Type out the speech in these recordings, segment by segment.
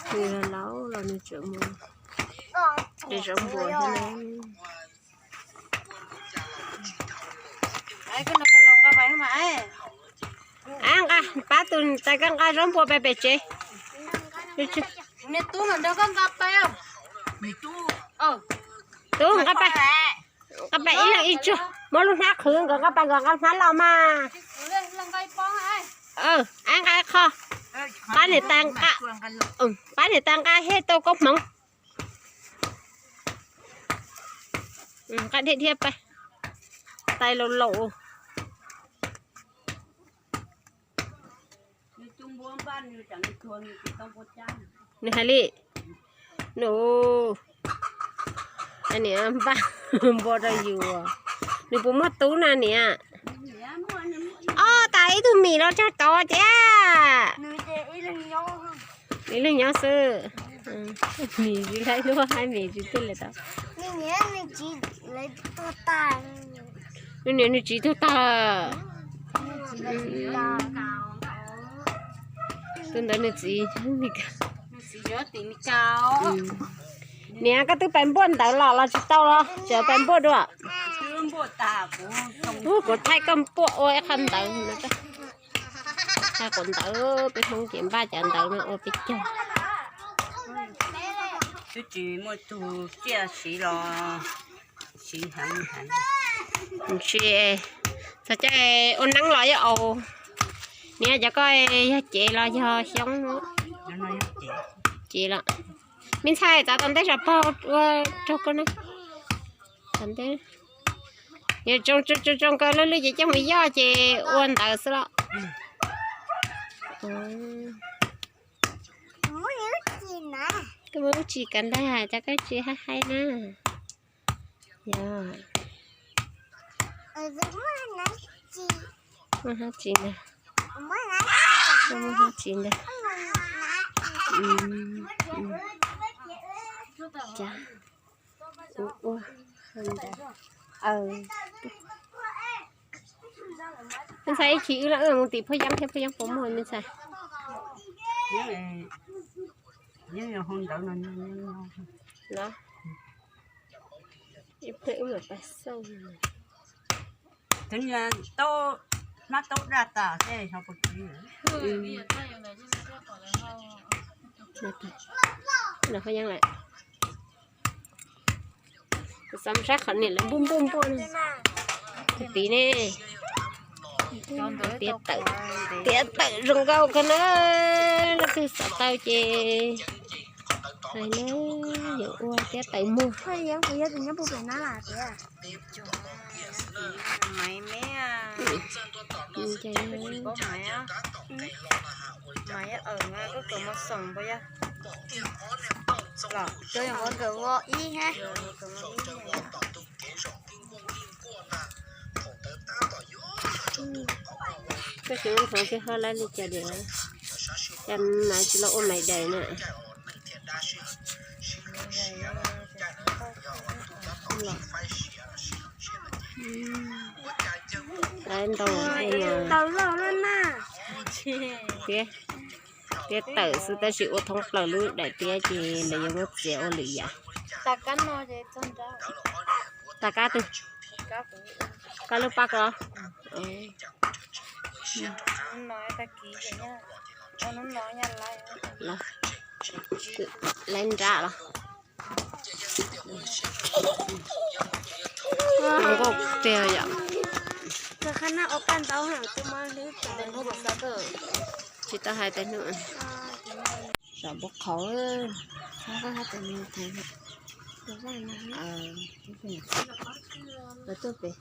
Nws laus los nws tseem mus de zaub npua thiab na. Ab, nqa, pab tus tais koj nqa zaub npua pais pem tsev. Tub, nqa pais, nqa pais ib leeg ib tsuag, muab lub hnab qhwv nkawd nqa pais, nkawd nqa hnab los mas. Ab, nqa qho, pab niam tais nqa, pab niam tais nqa thiaj tau koob hmoov. Nqa dhia dhia pais, tais laus laus. Nws hais li, nws, niam npaj npua rau yus, nws puas muaj tub na niam? Ob, tas ib tug mis los tsag tod tiag. Ib leeg nyob xwb. Mis tsis laib luaj, hais mis tsis twg li tau. Nws niam nws txiv tuag tag. Tus ntawd nws txiv. Niam, koj twb pais npuaj ntawv los los tsis tau los? Tseem pais npuaj dua. Ub, kuv thaij koj npuaj ua ib qho ntawv no. Thaij quav ntawv, peb Hmoob ces npaj cov ntawv no ua peb caug. Twb tsis muaj tug tsiaj siv los siv heev heev. Tsis, txog caij ua neeb los yog aus. Niam, cov koj yog cev los yog xyoob? Cev los. Me ntxhais, txav tom ntej zam pog ua raug koj na. Tom ntej. Yog tsoo tsoo tsoo kawg lwj lwj ces coj mus yoj ces ua ntawv xwb los. Koj muaj lub tsis kav ntag, cas koj tsis hais hais na? Yog, muaj hab tsis ntag. Muaj hab tsis ntag. Cas ua ntawd. Me ntxhais, ib chim wb los wb mus tim Phuj Yeeb thiab, Phuj Yeeb puas muaj me ntxhais? Los, ib pliag wb mam pas xauj. Tus niag taub, hmab taub daj tas xwb xyov puas tsiv. Los Phuj Yeeb lawm. Kuv xav saib qhov niam lawv npuaj npuaj npuaj no. Tus txiv ne, tiav tawm, tiav tawm zoo nkauj kawg na. Leej twg xav tau ces hais na, yuav ua tiav tawm muag. Koj tsis muaj ntxhov tsis ho laib li cas diam, cas mas tsis los ua maiv dais na. Laib ntau, tiav, tiav tawm xwb tab sis ua thoob plaws lub daim tiab ces lawv yuav muab txiav ua lwm yam. Tas kab twg? Kab lub pab ko. Laib nrab los. Nkauj tiag yom. Tsis tau hais tais hnub. Saum npoo qhauv. Lawv tuaj pem.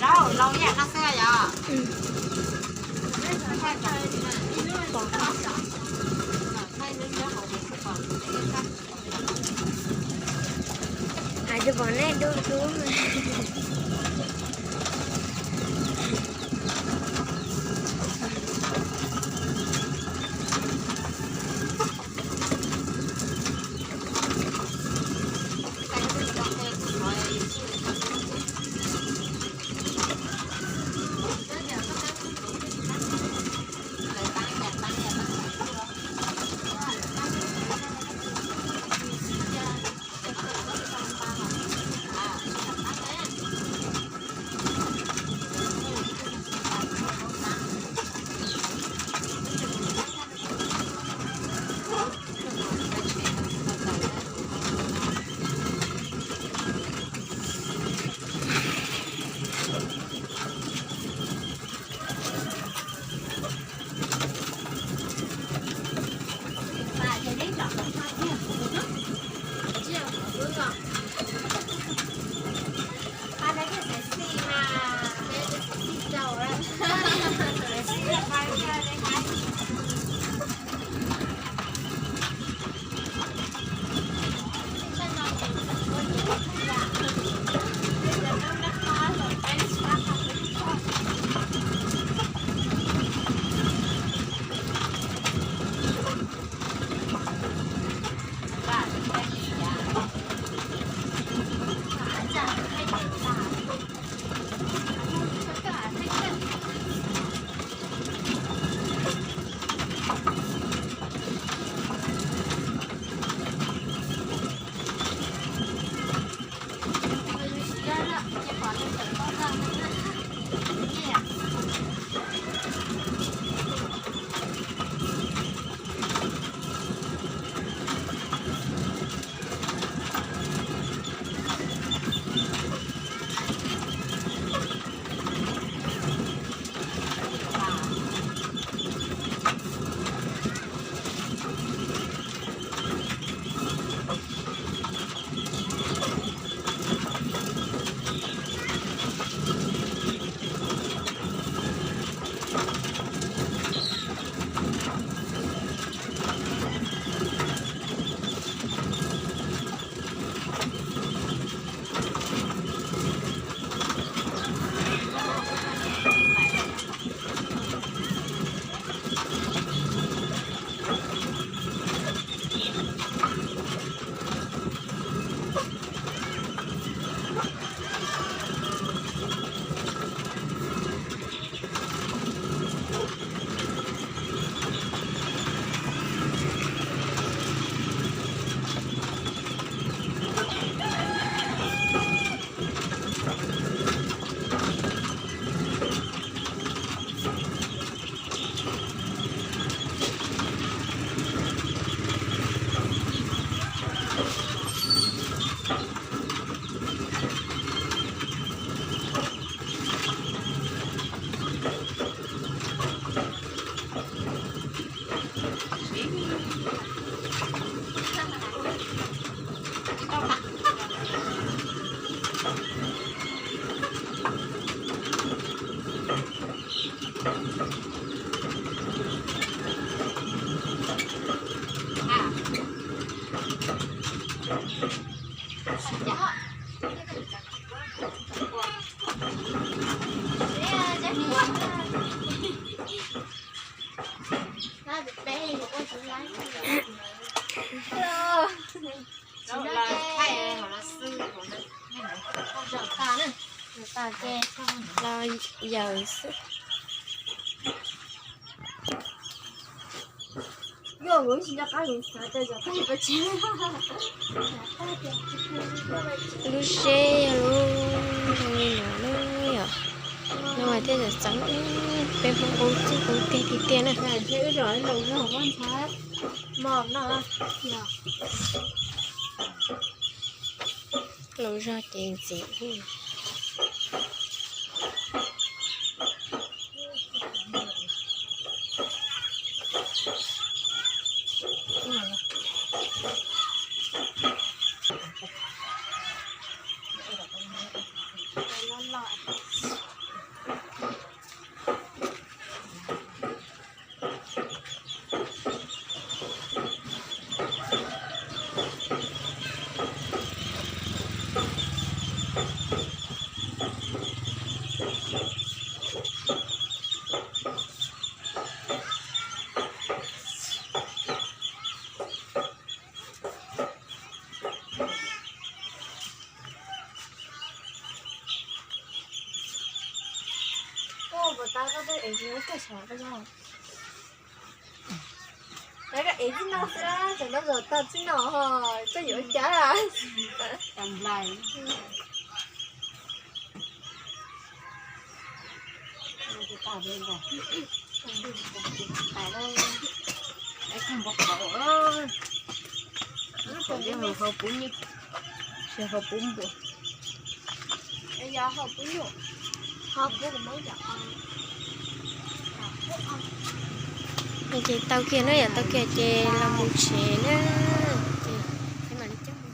Rau, rau ib yam no xwb yom. Hais rau pom nej dub dub. Zaum tas na, zaum tas ces los yawm xwb. Lub zeb yog lub zoo li no na yom. No mas thiaj txawv txawv, peb Hmoob qub txij qub tiag tiag tiag na. Laus zog ces ntxiv. Koj puas tab koj twb ev tsis muab koj sav koj nyob. Tab koj ev txij no xwb, tsam no zom tag txij no ho koj yuav ua cas. Hau pub nyuj, hau pub npua. Ces tau kiag na yom, tau kiag ces los mus tsev na. Ces mam li coj mus.